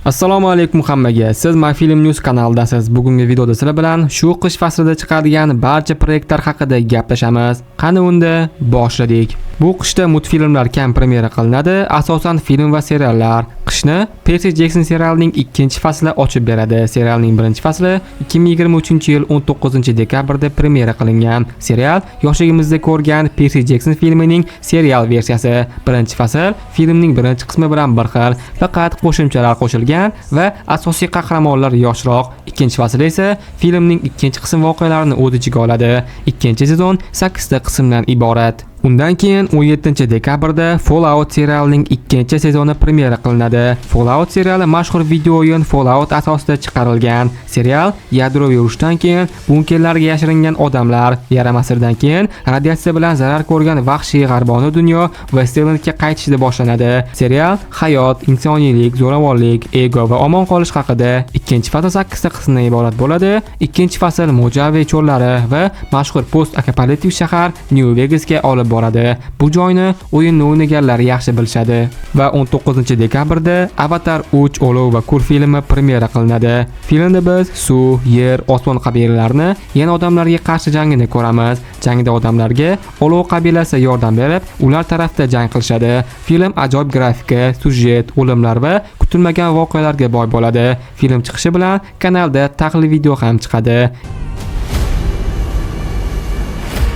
Assalomu alaykum hammaga. Siz MyFilm News kanalidasiz. Bugungi videoda sizlar bilan shu qish faslida chiqadigan barcha proyektlar haqida gaplashamiz. Qani unda boshladik. Bu qishda multfilmlar kam premyera qilinadi, asosan film va seriallar. Qishni Percy Jackson serialining ikkinchi fasli ochib beradi. Serialning birinchi fasli 2023-yil 19-dekabrda premyera qilingan. Serial yoshligimizda ko'rgan Percy Jackson filmining serial versiyasi. Birinchi fasl filmning birinchi qismi bilan bir xil, faqat qo'shimchalar qo'shilgan va asosiy qahramonlar yoshroq. Ikkinchi fasl esa filmning ikkinchi qism voqealarini o'z ichiga oladi. Ikkinchi sezon 8 ta qismdan iborat. Undan keyin 17 dekabrda Fallout serialining ikkinchi sezoni premyera qilinadi. Fallout seriali mashhur video o'yin Fallout asosida chiqarilgan. Serial yadroviy urushdan keyin bunkerlarga yashiringan odamlar, yarim asrdan keyin radiatsiya bilan zarar ko'rgan vahshiy g'arbona dunyo Westerlandga qaytishida boshlanadi. Serial hayot, insoniylik, zo'ravonlik, ego va omon qolish haqida. Ikkinchi fasl 8 ta qismdan iborat bo'ladi. Ikkinchi fasl Mojave cho'llari va mashhur post-apokaliptik shahar New Vegasga olib boradi. Bu joyni o'yinni o'ynaganlar yaxshi bilishadi. Va 19 dekabrda Avatar 3 Olov va Kur filmi premyera qilinadi. Filmda biz suv, yer, osmon qabilalarini yana odamlarga qarshi jangini ko'ramiz. Jangda odamlarga Olov qabilasi yordam berib, ular tarafda jang qilishadi. Film ajoyib grafika, syujet, o'limlar va kutilmagan voqealarga boy bo'ladi. Film chiqishi bilan kanalda tahlil video ham chiqadi.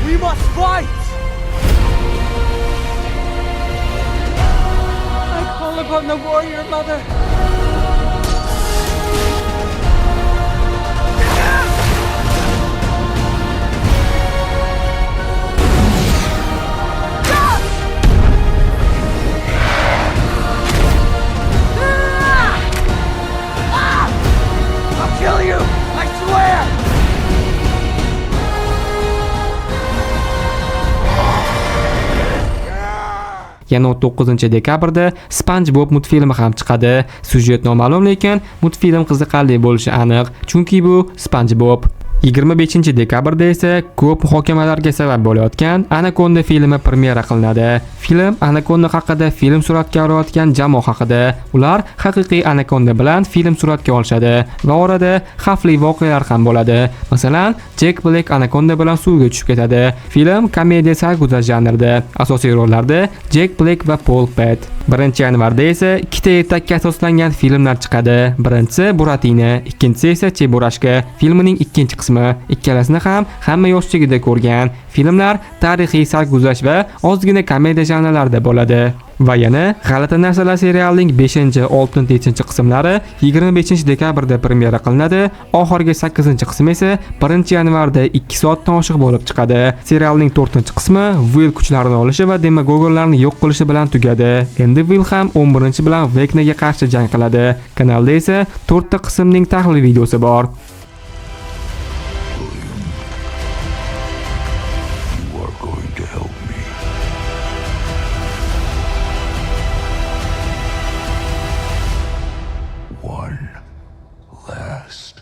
We must fight! I call upon the warrior mother. I'll kill you! I swear! Yana 19 dekabrda SpongeBob multfilmi ham chiqadi. Syujet noma'lum, lekin multfilm qiziqarli bo'lishi aniq, chunki bu SpongeBob. 25 dekabrda esa ko'p muhokamalarga sabab bo'layotgan Anaconda filmi premyera qilinadi. Film Anaconda haqida film suratga olayotgan jamoa haqida. Ular haqiqiy anakonda bilan film suratga olishadi va orada xavfli voqealar ham bo'ladi. Masalan, Jack Black anakonda bilan suvga tushib ketadi. Film komediya sarguzasht janrida. Asosiy rollarda Jack Black va Paul Rudd. 1 yanvarda esa ikkita ertakka asoslangan filmlar chiqadi. Birinchisi Buratino, ikkinchisi esa Cheburashka filmining ikkinchi qismi. Ikkalasini ham hamma yoshligida ko'rgan. Filmlar tarixiy sarguzasht va ozgina komediya janrlarida bo'ladi. Va yana G'alati narsalar serialining 5, 6, 7 qismlari 25 dekabrda premyera qilinadi. Oxirgi 8 qismi esa 1 yanvarda 2 soatdan oshiq bo'lib chiqadi. Serialning 4 qismi Will kuchlarini olishi va Demogorgonlarni yo'q qilishi bilan tugadi. Endi Will ham 11 bilan Vecnaga qarshi jang qiladi. Kanalda esa 4 ta qismning tahlil videosi bor. William, you are going to help me. One last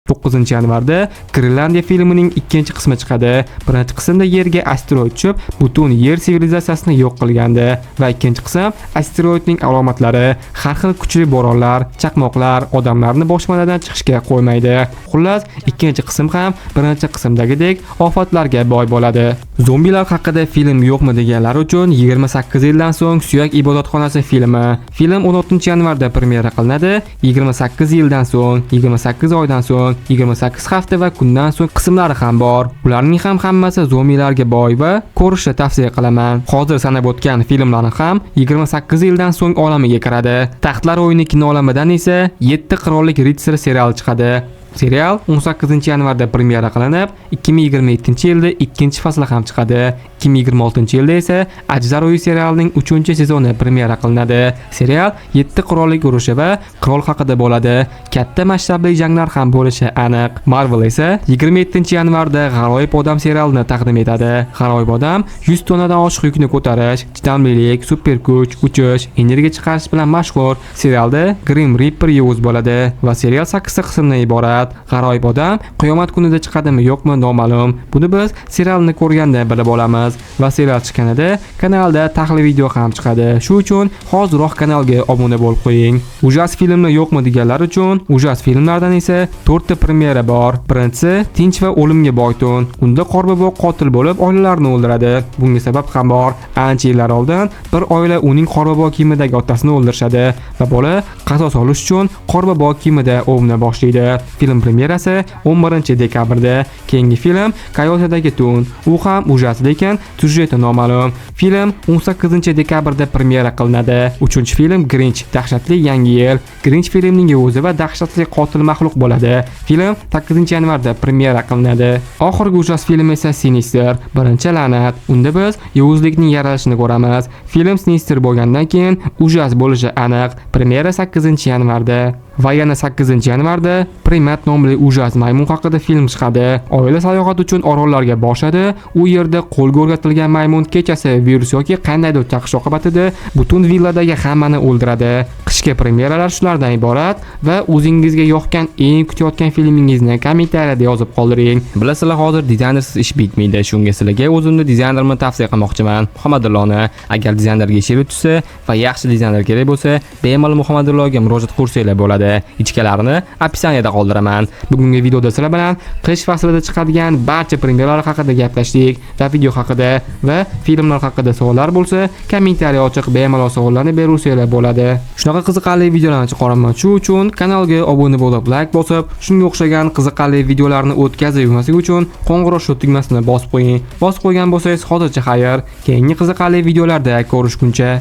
9 yanvarda Grenlandiya filmining ikkinchi qismi chiqadi. Birinchi qismda Yerga asteroid tushib, butun Yer sivilizatsiyasini yo'q qilgandi va ikkinchi qism asteroidning alomatlari, har xil kuchli bo'ronlar, chaqmoqlar odamlarni boshpanadan chiqishga qo'ymaydi. Xullas, ikkinchi qism ham birinchi qismdagidek ofatlarga boy bo'ladi. Zombilar haqida film yo'qmi deganlar uchun 28 yildan so'ng Suyak ibodatxonasi filmi. Film 16 yanvarda premyera qilinadi. 28 yildan so'ng, 28 oydan so'ng, 28 hafta va kundan so'ng qismlari ham bor. Ularning ham hammasi zombilarga boy va ko'rishni tavsiya qilaman. Hozir sanab o'tgan filmlarni ham 28 yildan so'ng olamiga kiradi. Taxtlar o'yini kino olamidan esa 7 qirollik ritsar seriali chiqadi. Serial 18 yanvarda premyera qilinib, 2027 yilda ikkinchi fasli ham chiqadi. 2026 yilda esa Ajdar uyi serialining 3-sezoni premyera qilinadi. Serial 7 qirollik urushi va qirol haqida bo'ladi. Katta masshtabli janglar ham bo'lishi aniq. Marvel esa 27 yanvarda G'aroyib odam serialini taqdim etadi. G'aroyib odam 100 tonnadan oshiq yukni ko'tarish, chidamlilik, super kuch, uchish, energiya chiqarish bilan mashhur. Serialda Grim Reaper yovuz bo'ladi va serial 8 ta qismdan iborat. iborat. G'aroyib odam qiyomat kunida chiqadimi yo'qmi noma'lum. Buni biz serialni ko'rganda bilib olamiz va serial chiqqanida kanalda tahlil video ham chiqadi. Shu uchun hoziroq kanalga obuna bo'lib qo'ying. Ужас filmlar yo'qmi deganlar uchun ужас filmlardan esa 4 ta premyera bor. Birinchisi Tinch va o'limga boy tun. Unda Qorbobo qotil bo'lib oilalarni o'ldiradi. Bunga sabab ham bor. Ancha yillar oldin bir oila uning Qorbobo kiyimidagi otasini o'ldirishadi va bola qasos olish uchun Qorbobo kiyimida ovni boshlaydi. Film premyerasi 11 dekabrda. Keyingi film Kayotadagi tun. U ham ужас, lekin syujeti noma'lum. Film 18 dekabrda premyera qilinadi. Uchinchi film Grinch, dahshatli yangi yil. Grinch filmning o'zi va dahshatli qotil maxluq bo'ladi. Film 8 yanvarda premyera qilinadi. Oxirgi ужас film esa Sinister, birinchi la'nat. Unda biz yovuzlikning yaralishini ko'ramiz. Film Sinister bo'lgandan keyin ужас bo'lishi aniq. Premyera 8 yanvarda. Va yana 8 yanvarda Primat nomli ужас maymun haqida film chiqadi. Oila sayohat uchun orollarga borishadi. U yerda qo'lga o'rgatilgan maymun kechasi virus yoki qandaydir chaqish oqibatida butun villadagi hammani o'ldiradi. Qishki premyeralar shulardan iborat va o'zingizga yoqgan eng kutayotgan filmingizni kommentariyada yozib qoldiring. Bilasizlar, hozir dizaynersiz ish bitmaydi. Shunga sizlarga o'zimni dizaynerimni tavsiya qilmoqchiman. Muhammadullohni. Agar dizaynerga ish tushsa va yaxshi dizayner kerak bo'lsa, bemalol Muhammadullohga murojaat qilsanglar bo'ladi. Личка larini описание da qoldiraman. Bugungi videoda sizlar bilan qish faslida chiqadigan barcha premyeralar haqida gaplashdik va video haqida va filmlar haqida savollar bo'lsa, kommentariy ochiq, bemalol savollarni bersanglar bo'ladi. Shunaqa qiziqarli videolarni chiqaraman. Shu uchun kanalga obuna bo'lib, like bosib, shunga o'xshagan qiziqarli videolarni o'tkazib yurmaslik uchun qo'ng'iroq tugmasini bosib qo'ying. Bosib qo'ygan bo'lsangiz, hozircha xayr. Keyingi qiziqarli videolarda ko'rishguncha.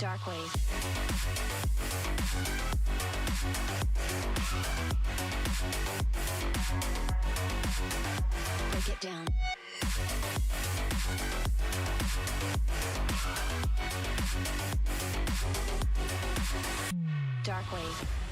Dark Wave. Break it down. Dark Wave.